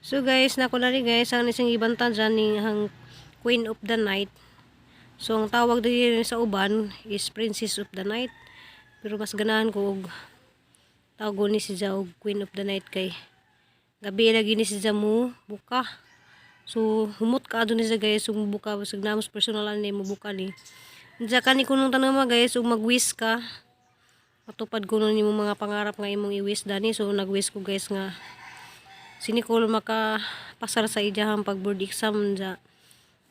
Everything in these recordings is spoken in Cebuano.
So guys, nako na rin guys, ang isang ibanta dyan ni ang Queen of the Night. So ang tawag din sa uban is Princess of the Night. Pero mas ganahan ko og tawag ni siya og Queen of the Night kay gabi lagi ni siya mo buka. So humot ka adto ni siya guys ug buka basig namos personal ani mo buka ni. Diya ka ni kunong tanama guys ug mag-wish ka. Matupad kuno nimo mga pangarap nga imong i-wish dani. So nag-wish ko guys nga si Nicole makapasar sa iyahang pag board exam ja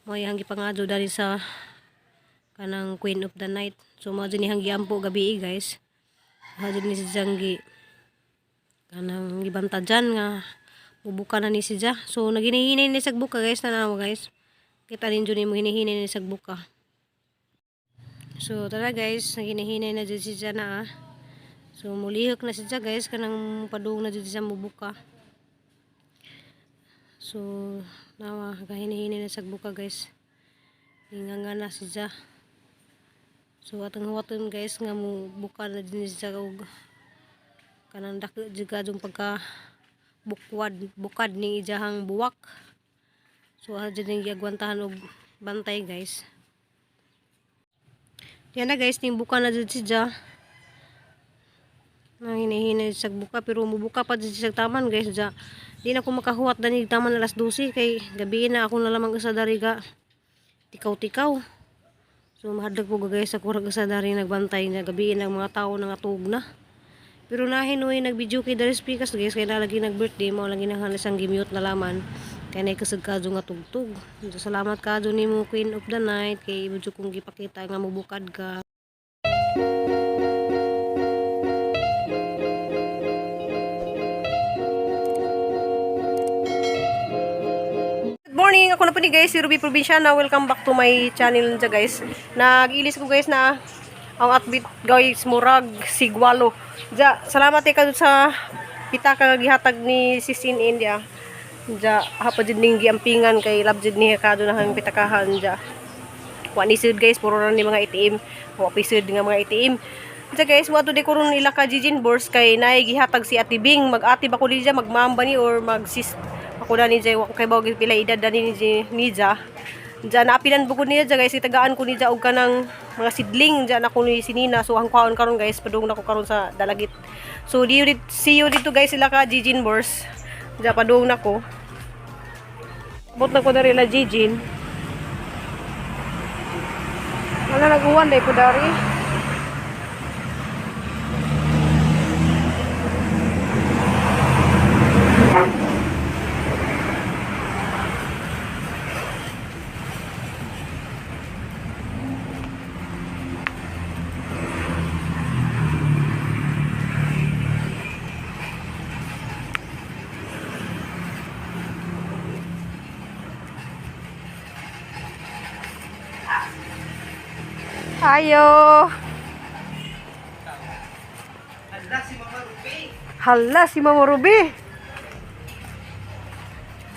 mo iyang gipangadyo dali sa kanang Queen of the Night. So mao jud niyang giampo gabi eh, guys. Mao jud ni si Janggi kanang gibantajan nga mubuka na ni siya. So naginihinay ni sa buka guys, tanawa guys. Kita ninyo ni mo hinihinay ni sa buka. So tara guys, naginihinay na jud siya na ah. So mulihok na siya guys kanang padung na jud siya mubuka. So nawa gahinihinay na sa buka guys. Inganga na siya. So atong huwaton guys nga mo buka na din siya og kanang dako jud kadtong pagka bukwad bukad ni ijahang buwak. So ah jud ning giagwantahan og bantay guys. Yan na guys, ning buka na jud siya. Nang hinihinay sa buka pero mubuka pa jud siya taman guys ja. Di na ko makahuwat dani taman alas 12 kay gabi na ako na lamang sa dari ga tikaw-tikaw. So mahadlok po guys ako ra sa dari nagbantay na gabi na ang mga tao na nga tuog na. Pero nahinuy nag-video kay Daris Picas guys kay nalagi nag-birthday mo lagi nang halos ang gimute na laman kay nay kusog kadto nga tugtog. So, salamat kadto nimo Queen of the Night kay imo jud kong gipakita nga mubukad ka. Good morning! Ako na po ni guys, si Ruby Provinciana. Welcome back to my channel dyan guys. Nag-ilis ko guys na ang atbit guys, murag, sigwalo. Dya, salamat eh ka sa pitaka nga gihatag ni Sis in India. Dya, hapa dyan ning giampingan kay love dyan niya kado na hang pitakahan dya. Wa ni sud guys, puro ra ni mga ATM. Wa pa sud nga mga ATM. Dya guys, wa to di ko ron ila ka Jijin Bors kay naay gihatag si Ate Bing. Mag-ate ba ko niya, magmamba ni or mag-sis ako na ni Jay, wa ko kay bawag pila edad na ni Nija. Diyan naapilan bukod niya dyan guys, itagaan ko niya og kanang mga sidling diyan ako ni sinina. So ang kwaon karon guys, padung na ko karon sa Dalagit. So di you see you dito guys sila ka Jijin Bors. Diyan padung na ko. Abot na ko dari la Jijin. Wala naguwan dai ko dari. Ayo. Hala si Mama Ruby.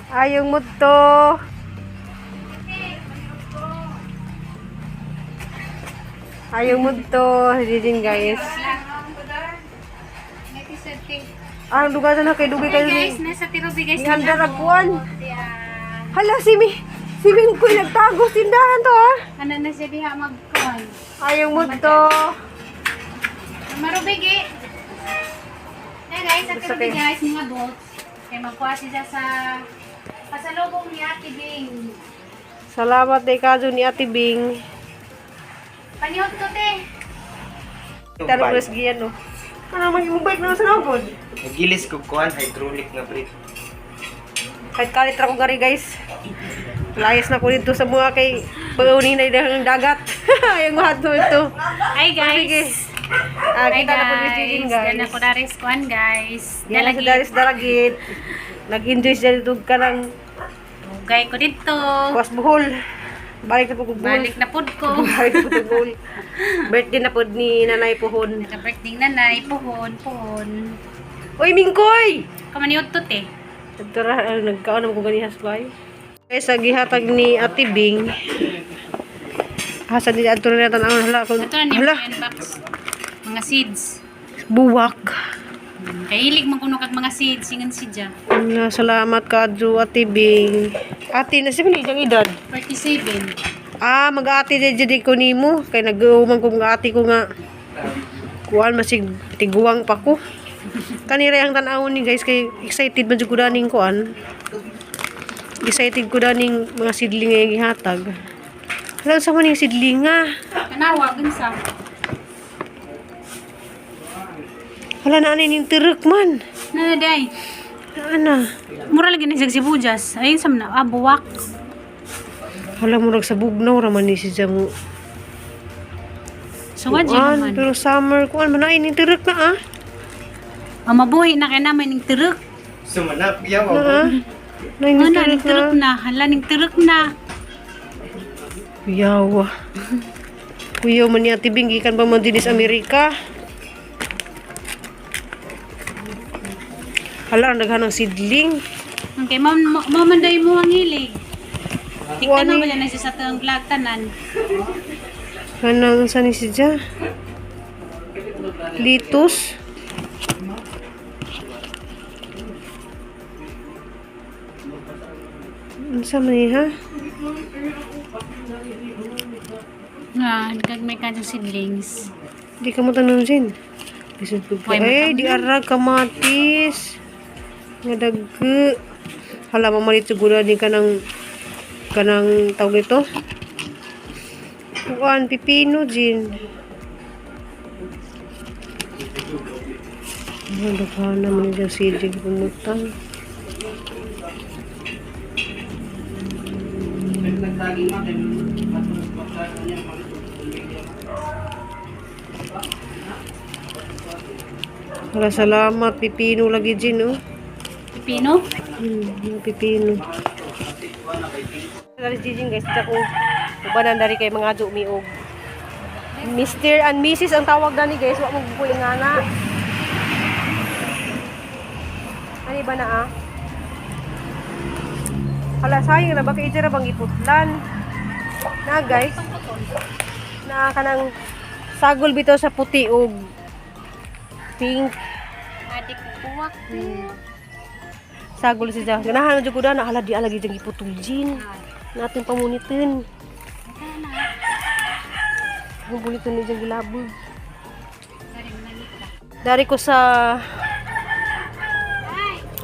Ayong mudto. Ayong mudto, Jijin guys. Ah, ang lugar na kay dugay kayo Hey guys, ni. nasa Tirubi guys. Gihanda ra kuan. Yeah. Hala si mi. Si Mingkoy nagtago tindahan to ah. Ano na siya diha magkuan. Ayong mudto. Marubigi. Hey guys, sa Basta Tirubi kayo. guys, mga boats. Kay magkuha siya sa pasalubong ni Ate Bing. Salamat day kajo ni Ate Bing. Panihot to te. Tanong ko sa giyan no. Ano mag bike na sa nabod? Nagilis ko kuan hydraulic nga brake. Kahit kalit ra ko gari guys. Layas na ko dito sa mga kay pag-uni na ng dagat. Ayong mahat ito. Hi guys. Ah, Hi kita na po ni Jijin guys. guys. Dana ko daris kuan guys. Yan na si Dalagit. Daris Dalagit. Nag-enjoy siya dito ka ng Dugay ko dito. kuwas buhol. Balik na po ko buhol. Balik na pud ko. Balik na po ko buhol. Birthday na po ni Nanay Puhon. Naka-birthday nanay, puhon, puhon. Uy, Mingkoy! Kamanihot to te. Nagtara, nagkaon naman ko ganihas ba? Guys, sa gihatag ni Ate Bing. Hasan ni adto na tan hala kon Ito na ni hala mga box. Mga seeds. buwak. Kahilig man kuno kag mga seeds ingon si Ja. Na, salamat kadyo, Ate Bing. Ate, nasa man iyang edad? 47. Ah, mag-ate di jud ko nimo kay nag-uumang ko mga ate ko nga kuan masig tiguang pa ko. Kanira ang tan-awon ni guys kay excited man jud ko daning kuan. Excited ko daning mga sidling nga gihatag. Wala sa man yung sidling nga. Tanawa gunsa. Wala na ani ning tirek man. Na day. Ana. Mura lagi ni sig sibuyas. Ayun sa na ah, buwak. Wala mo sa bugnaw ra man ni si Jamu. So what Kuan, man. pero summer kuan man ay ning tirek na ah. Ang mabuhi na kay naman ning tirek. Sumanap yaw. Na ah. Na ning Ano ning tirek tirek na. na, hala ning tirek na. Yawa. Kuya man ni Ate Bing, gikan pa man din sa Amerika. Hala, ang daghan ng sidling. Okay, ma'am, ma'am manday mo ang hilig. Kuan Tignan ni- ba yan na siya sa tuwang vlog tanan. Kanang sa ni siya? Litos. Unsa man ni ha? Nga, kag may kanjang seedlings. Di ka mo tanong sin. Lisod ko. Way, Ay, di arag kamatis. Nga dagko. Hala mamalit siguro ni kanang kanang tawag ito. Kuan pipino jin. Ano ka naman yung siding pumutang. Wala salamat, pipino lagi jin oh. Pipino? Yung pipino. Dari Jijin guys, ako ubanan dari kay mga umiog. Mr. and Mrs. ang tawag dani guys, wa mo bukoy nga na. Ani ba na ah? Hala sayang na ba kay ijara bang iputlan? Na guys. Na kanang sagol bitaw sa puti og pink. Adik buwak. Sagol siya. Ganahan na jud ko na hala di alagi jang giputol jin. Natin pamunitin. Pamunitin ni jang gilabog. Dari ko sa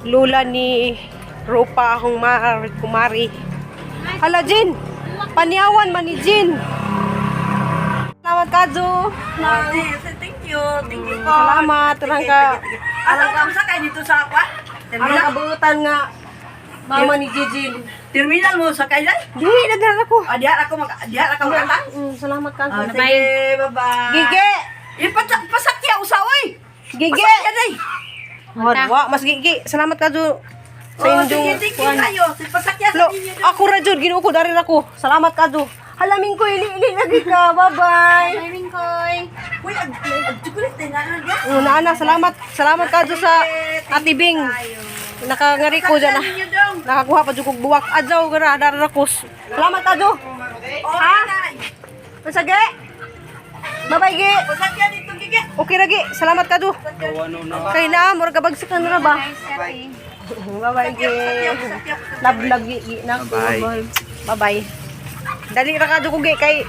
lula ni Rupa akong kumari. Hala Jin! Panyawan man ni Jin! Salamat Kazu! Thank you. Thank you po. Salamat! Turang ka. Alam ka sa kay dito sa kwa? Ang Terminal. kabuutan nga mama ni Jijin. Terminal mo sa kay dai? Di, nagdara ko. Ah, diha ako mag diha ako makatang. Salamat Kazu. Ah, sige, bye-bye. Gigi! Ipatsak pasakya usa oy. Gigi! Pasakya day. Wa, mas gigi. Salamat ka Ju. Sa Oh, inyong sige, thank you kayo. Pasakya sa Lo, ninyo. ako ra jud Ginoo ko dari ra ko. Salamat ka Ju. Halamin ko ili ili lagi ka. Bye-bye. Bye, Mingkoy. Uy, ag ag chocolate na na dia. Una na, salamat. Salamat ka Ju sa Ate Bing. Nakangari ko dyan ah. Ninyo dong. Nakakuha pa jud kog buwak. Adjaw gara dari ra ko. Salamat ka Ju. Oh, Ha? nay. Unsa ge? Bye-bye ge. Pasakya dito gigi. Okay ra ge. Salamat ka Ju. Kay na murag kabagsak na ra ba? Bye, Bye-bye ge. Love love gi gi na. Bye. Bye-bye. Dali ra ka ko gi kay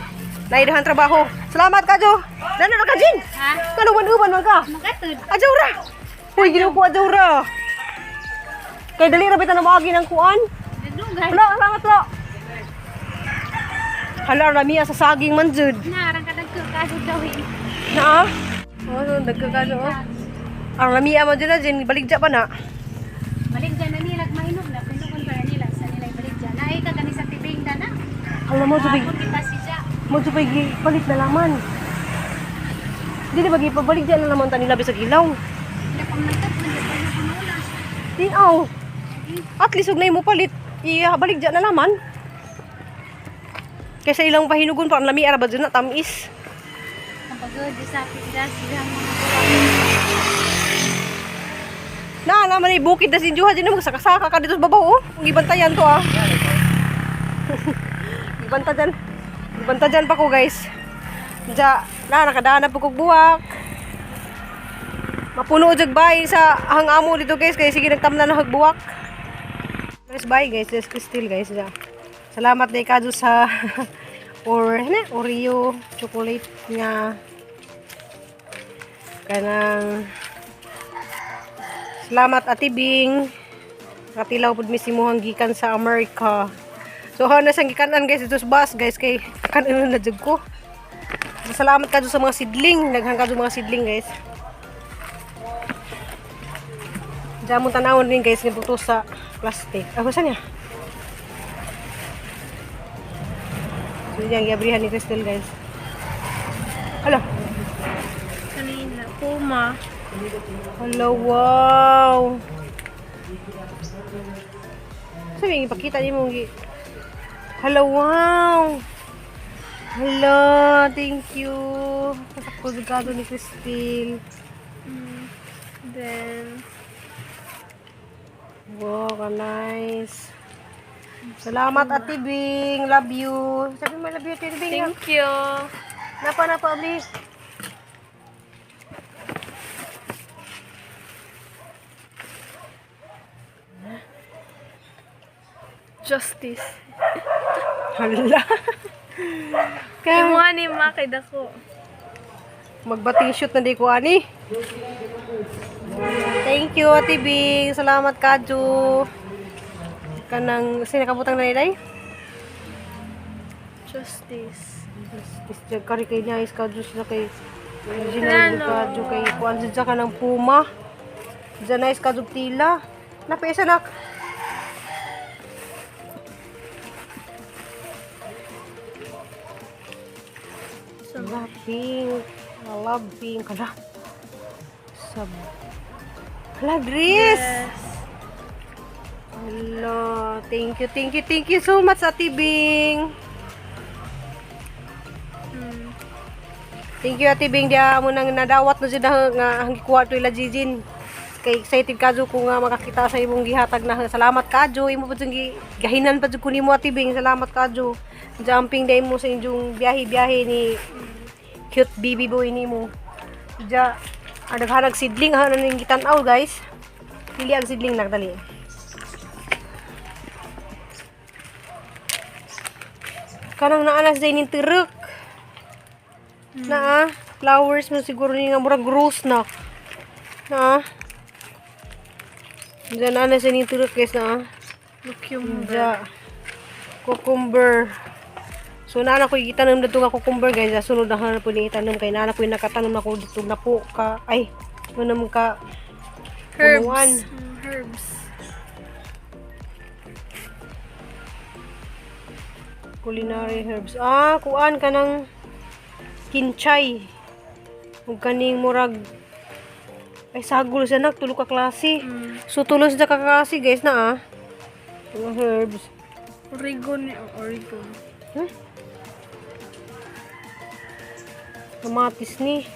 naidahan trabaho. Salamat ka Jo. Dali ra ka Jin. Ha? Kaluban-uban man ka. Makatod. Adyaw ra. Uy, Ginoo ko adyaw ra. Kay dali ra bitan na moagi ng kuan. Dugay. Wala, salamat lo. Hala rami sa saging man jud. Narang ka nagkakaso daw eh. Na. Oh, nagkakano oh. Ang lami man jud na Jin, baligja pa na. Baligya na nila, mainom na. Pinukon pa na nila. Sa nila baligya. Naay ka gani sa tibing na na. Hala mo jud Ako kita si Ja. mo jud palit na laman. Dili ba gipabaligya na laman ta nila bisag hilaw. Wala pang nagtagpon. Di pa na punulas. Tinaw. At least huwag na mo palit. Ihabalik dyan na naman. Kaysa ilang pahinugon parang lami ara ba dyan na tamis. Ang pagod sa pigda sila ang mga buwak. Na, naman ay bukid na si Juha din na magsakasaka ka dito sa babaw oh. Ang gibantayan to ah. Gibantayan. Gibantayan pa ko guys. Diya, na nakadaan na po kog buwak. Mapuno jud bay sa hang amo dito, guys, kay sige nagtamnan na hagbuwak. Guys, bye guys, this Crystal, guys. Ja. Salamat day kadyo sa or ano, Oreo chocolate nga kanang. Salamat, Ate Bing. Katilaw pud mi si muhang gikan sa America. So hana sang gikanan, guys, dito sa bus, guys, kay kanon na jud ko. Salamat kadyo sa mga sidling, daghan kadyo mga sidling, guys. Diyan mo tanawon din, guys, nga buto sa plastic. Ah, saan niya? So yan, giabrihan ni Crystal, guys. Hala. Kanina. Puma. Hala, wow. Sabi, ipakita niyo mong Hala, wow. Hala, thank you. Kasakto ni Crystal. Then, Wow, ka-nice. Salamat, Ate Bing. Love you. Sabi mo, love you, Ate Bing. Thank you. Napa, napa, abli. Justice. Hala. Kaya, Imuha ni ma kay dako. Magbating shoot na di ko, ani. Thank you, Ate Bing. Salamat, Kaju. Kanang, sino nakabutang na nilay? Justice. Is kari kay niya is Kaju sila kay Original Kaju kay kuan siya ka ng puma. Diyan na is Kaju tila. Napesa nak. Hala, pink. I love pink. Hala. Sab. Hala, Dris! Yes. Hala, thank you, thank you, thank you so much, Ate Bing. Thank you, Ate Bing. Diya mo nang nadawat na dyan na nga ang gikuha to ila Jijin. Kay excited kadyo ko nga makakita sa imong gihatag na. Salamat kadyo. Imo pa dyan gahinan pa dyan ko nimo, Ate Bing. Salamat kadyo. Jumping day mo sa inyong biyahe-biyahe ni cute baby boy nimo. Diya, ang naghanag sidling ha ning gitan-aw, guys. Pili ang sidling nagdali. Kanang naanas day ning tirek. Naa, flowers mo siguro ni nga murag rose na. Naa. Diyan naa na sa ning tirek, guys, naa. Cucumber. Diya. Cucumber. So naa na ko gitanom dito nga cucumber, guys. Ah, sunod na na po ni itanom kay naa na ko nakatanom na ko dito na po ka ay manam ka Herbs. punuan. Herbs. Culinary herbs. Ah, kuan ka ng kinchay. Ug kaning murag ay sagol siya nak tulo ka klase. So tulo siya ka klase, guys, na ah. Mga herbs. Oregon. Oh, Oregon. Huh? Kamatis ni.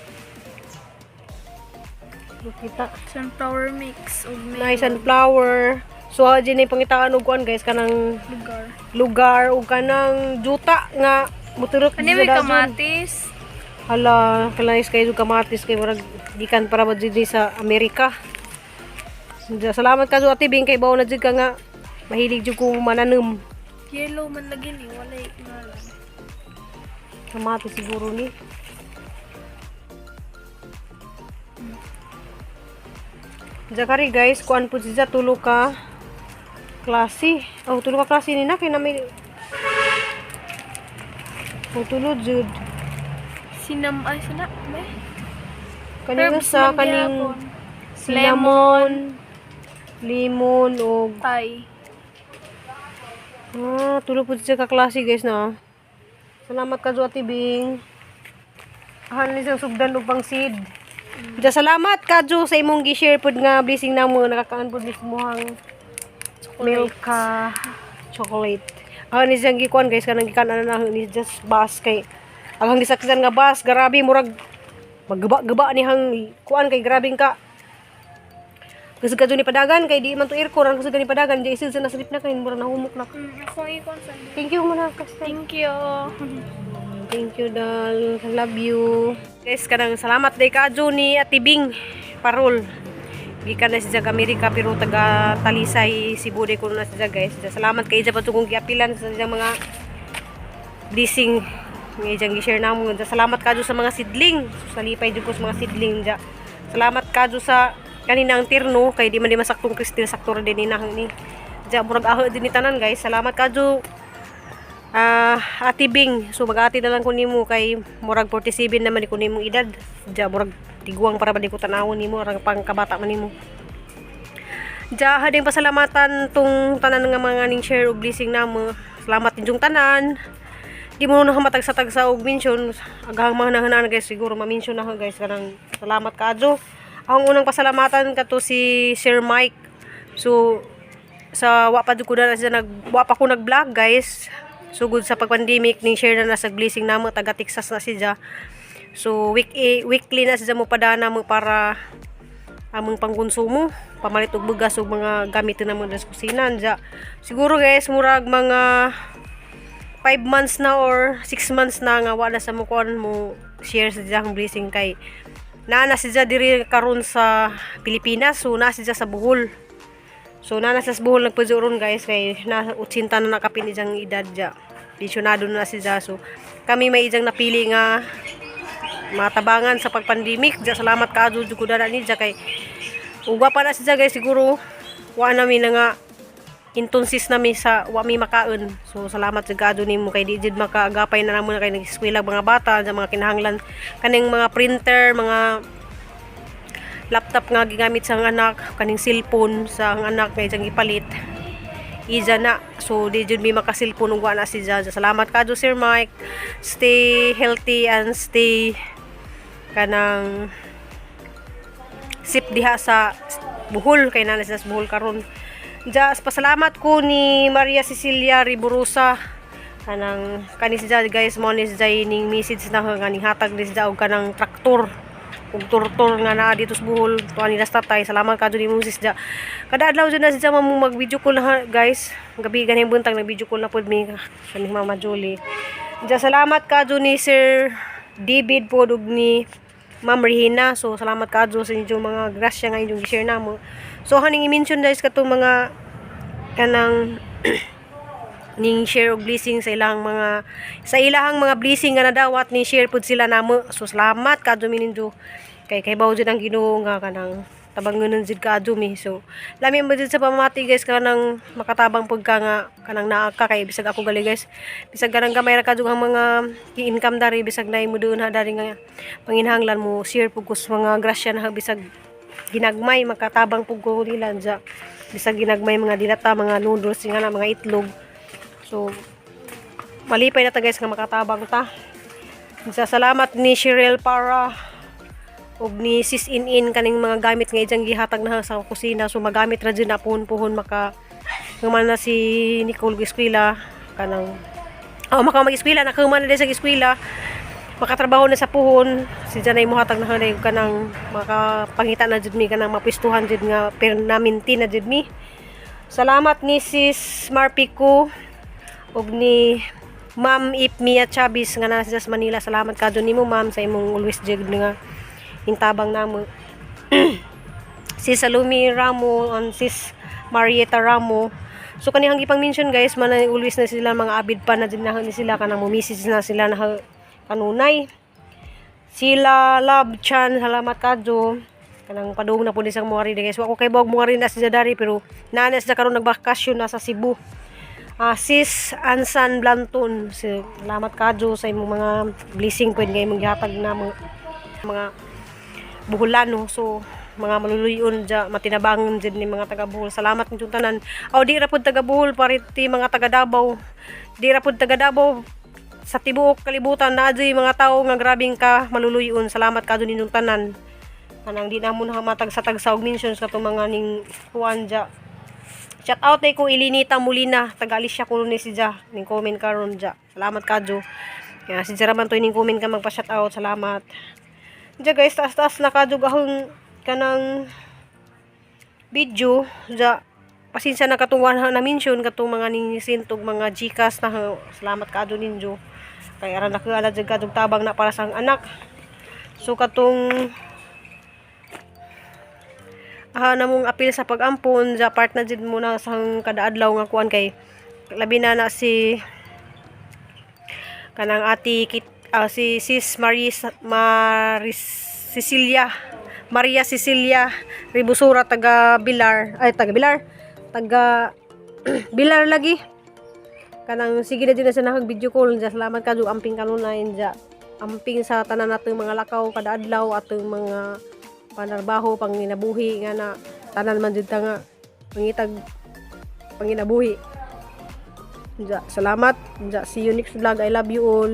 Kita. Sunflower mix. Og may Nice sunflower. So ha, dyan na yung pangitaan og kuan, guys, kanang lugar. Lugar ug kanang juta nga muturok Ano may kamatis? Hala, kalais kayo og kamatis kay murag gikan para ba jud ni sa Amerika. Diya, salamat ka Ate Bing, kay bawo na jud ka nga mahilig jud ko mananom. Yellow man lagi ni. Walay ngalan. Kamatis siguro ni. Jakari, guys, kuan po siya tulo ka klase. Oh, tulo ka klase ni na kay na may. Oh, tulo jud. Sinam ay sina. May. Kaning Herbs sa man kaning gihapon. cinnamon, lemon og Thai. Ah, tulo po siya ka klase, guys, na. Salamat ka Ate Bing. Ahan ni siyang sugdan og pang seed. Ja, salamat kadyo sa imong gi-share pod nga blessing namo nakakaan pod mismo ang milka chocolate. Ah, ni siyang gikuan, guys, kanang gikan ana na ni just bus kay ang hang gisakyan nga bus grabe murag maggaba-gaba ni hang kuan kay grabing ka. Kasi kadyo ni padagan kay di man to aircon ang kasi ni padagan di isil sa naslip na kay murag nahumok na. Ako ikon sa Thank you muna, Kastel. Thank you. Thank you, Dal. Love you. Guys, kanang salamat day ka ni Ate Bing. Parol. Gikan na siya sa Amerika pero taga Talisay, Cebu de kuno na siya, guys. Salamat kay Ija kung giapilan sa iyang mga blessing nga iyang gi-share namo. Salamat kadyo sa mga sidling. So, salipay jud ko sa mga sidling ja. Salamat kadyo sa kaninang terno kay di man di masaktong kristal, sakto ra din ni ni. Ja, murag aho din ni tanan, guys. Salamat kadyo, Ate Bing. So mag-ati na lang ko nimo kay murag 47 naman ni ko nimong edad. Ja, murag tiguang para ba di ko tanawon nimo, arang pangkabata man nimo. Ja, hading pasalamatan tong tanan nga mga ning share og blessing namo. Salamat ninyong tanan. Di mo na matagsa-tagsa og mention. Agahang mga nahanaan, guys, siguro ma-mention na ako, guys, kanang salamat kaadyo. Ang unang pasalamatan kato si Sir Mike. So sa wa pa jud ko na siya nag wa pa ko nag-vlog, guys. Sugod sa pag-pandemic, ning share na na sa blessing namo, taga Texas na siya. So weekly na siya mo padana mo para among pangkonsumo, pamalit og bugas ug mga gamit na mo sa kusina ja. Siguro, guys, murag mga 5 months na or 6 months na nga wala sa mo kuan mo share sa diyang blessing kay naa na siya diri karon sa Pilipinas. So naa siya sa Bohol. So naa na siya sa Bohol nagpazuron, guys, kay na 80 na nakapin iyang edad ja. Pensyonado na siya. So kami may ijang napili nga matabangan sa pagpandemic ja. Salamat kaadyo jud ko dara ni ja kay ugwa pa na siya, guys, siguro wa na mi na nga intonsis nami sa wa mi makaon. So salamat sa gado nimo kay di jud makaagapay na namo na kay nag-eskwela mga bata sa mga kinahanglan kaning mga printer, mga laptop nga gigamit sa anak, kaning cellphone sa ang anak nga iyang gipalit. Iza na. So di jud mi maka-cellphone ug wa na si Jaja. Salamat kadyo, Sir Mike. Stay healthy and stay kanang sip diha sa Bohol kay naa na sila sa Bohol karon. Jas pasalamat ko ni Maria Cecilia Riburusa, kanang kani siya, guys, mo ni siya ning message na nga ning hatag ni siya og kanang traktor ug tortor nga naa dito sa Bohol tuan ni tatay. Salamat kadyo ni Moses ja. Kada adlaw jud na siya mo mag video call na, guys. Gabi ganing buntag nag video call na pud mi kani Mama Julie ja. Salamat kadyo ni Sir David pod ug ni Ma'am Regina. So, salamat kadyo sa inyong mga grasya nga inyong gi-share namo. So, haning i-mention, guys, katong mga kanang ning share og blessing sa ilahang mga blessing nga nadawat, ning share pud sila namo. So salamat kadyo mi ninyo kay kay bawo jud ang Ginoo nga kanang tabangonon jud kadyo mi. So lami mo jud sa pamati, guys, kanang makatabang pud ka nga kanang naa ka kay bisag ako gali, guys, bisag kanang gamay ra kadyo ang mga income dari, bisag nay mo doon ha dari nga panginahanglan mo share pud ko sa mga grasya na bisag ginagmay, makatabang pud ko nila dya bisag ginagmay, mga dilata, mga noodles nga na mga itlog. So malipay na ta, guys, nga makatabang ta. Sa salamat ni Cheryl para ug ni Sis In In kaning mga gamit nga ijang gihatag na sa kusina. So magamit ra jud na puhon-puhon maka human na si Nicole eskwela kanang oh, maka mag-eskwela na, human na sa eskwela, makatrabaho na sa puhon si Janay, mohatag na hanay kanang makapangita na jud mi kanang mapistuhan jud nga permanente na jud mi. Salamat ni Sis Marpico ug ni Ma'am Ipmia Chavez nga naa sa Manila. Salamat kadyo nimo, ma'am, sa imong always jud nga intabang namo. Sis Salumi Ramo and Sis Marieta Ramo. So kanihang gipang mention, guys, man always na sila mga abid pa na din na ni sila kanang mo message na sila na kanunay. Sila Love Chan, salamat kadyo. Kanang padung na po ni sang muari, guys. Wa ko kay bawag muari na si dari pero naa na siya karon, nagbakasyon na sa Cebu. Sis Ansan Blanton, si, salamat kadyo sa imong mga blessing pwede nga imong gihatag na mga Buholano. So mga maluluyon dya, matinabangon dyan ni mga taga Bohol. Salamat ninyong tanan. Aw, di ra pud taga Bohol, pariti mga taga Davao. Di ra pud taga Davao, sa tibuok kalibutan na mga tao nga grabing ka maluluyon. Salamat kadyo ninyong tanan. Kanang di na mo na matag sa tagsa og mentions katong mga ning kuan dya. Shout out ay ko Ilinita Molina, taga Alicia kuno ni si Ja, ning comment karon ja. Salamat kadyo. Ya, si Jeraman to ning comment ka magpa shout out. Salamat. Ja, guys, taas-taas na kadyo ahong kanang video ja. Pasensya na katong wala na mention katong mga ning sintog mga GCash na. Salamat kadyo ninyo kay aran na ala jud kadtong tabang na para sa ang anak. So katong Aha na mong apil sa pag-ampon sa part na jud mo na sa kada adlaw nga kuan kay labi na na si kanang ati Kit, si Sis Maris Maris Cecilia Maria Cecilia Ribusura, taga Bilar, ay, taga Bilar, taga Bilar lagi. Kanang sige na din na siya nakag video call. Dya, salamat ka amping kanunay dya, amping sa tanan natong mga lakaw kada adlaw, atong mga panarbaho, panginabuhi nga na tanan man jud ta nga mangitag panginabuhi. Dya, salamat. Dya, see you next vlog. I love you all.